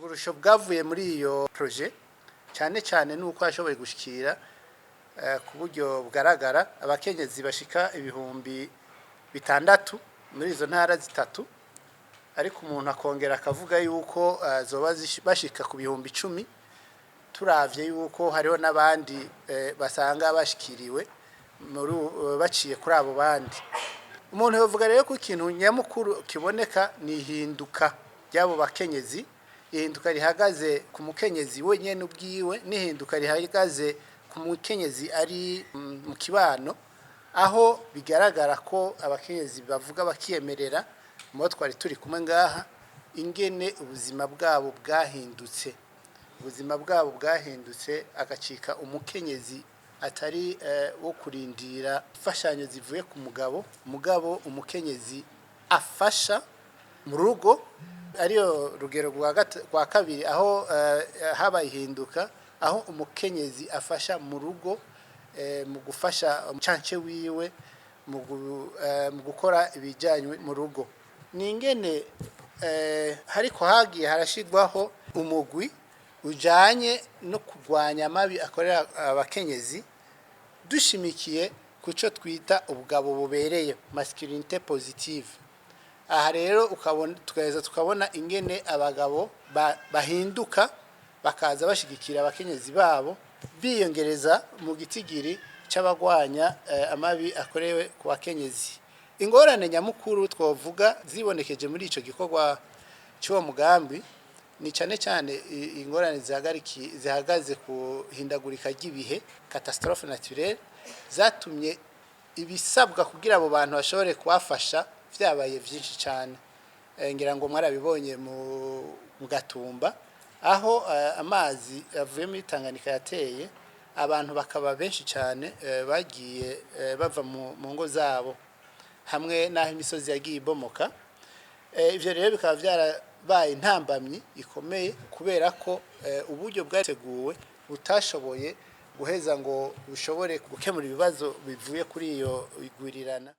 Uburusho bwavuye muri iyo projet cyane cyane nuko yashoboye gushikira ku buryo bugaragara abakenyezi bashika 6000 muri izo ntara zitatu, ariko umuntu akongera akavuga yuko zoba bashika ku 10,000, turavye yuko hariho n'abandi basanga bashikiriwe baciye kuri abo bandi. Umuntu yovuga rero ko ikintu nyamukuru kiboneka ni ihinduka ry'abo bakenyezi, ihinduka rihagaze ku mukenyezi wenyene ubwiwe, n'ihinduka rihagaze ku mukenyezi ari mu kibano, aho bigaragara ko abakenyezi bavuga bakiyemerera mu bo twari turi kumwe ngaha ingene ubuzima bwabo bwahindutse, ubuzima bwabo bwahindutse, agacika umukenyezi atari wo kurindira imfashanyo zivuye ku mugabo, mugabo umukenyezi afasha mu rugo. Ariyo rugero rwa kabiri aho habaye ihinduka, aho umukenyezi afasha mu rugo mu gufasha umucanke wiwe mu gukora ibijyanye mu rugo. Ni ingene hariko hagiye harashirwaho umugwi ujanye no kurwanya amabi akorera abakenyezi, dushimikiye ku cyo twita ubugabo bubereye, masculinité positive. Aha rero ukabona tugaheza tukabona ingene abagabo bahinduka bakaza bashigikira abakenyezi babo, biyongereza mu gitigiri c'abagwanya amabi akorewe ku bakenyezi. Ingorane nyamukuru twovuga zibonekeje muri ico gikorwa cy'uwo mugambi ni cyane cyane ingorane zihagaze ku hindagurika ry'ibihe, catastrophe naturelle, zatumye ibisabwa kugira abo bantu bashobore kubafasha vyabaye vyinshi cyane. Ngira ngo mwarabibonye mu Gatumba, aho amazi avuye muri Tanganyika yateye, abantu bakaba benshi cyane bagiye bava mu ngo zabo, hamwe n'aho imisozi yagiye ibomoka. Ivyo rero bikaba byarabaye intambamyi ikomeye, kubera ko uburyo bwateguwe butashoboye guheza ngo bushobore gukemura ibibazo bivuye kuri iyo igwirirana.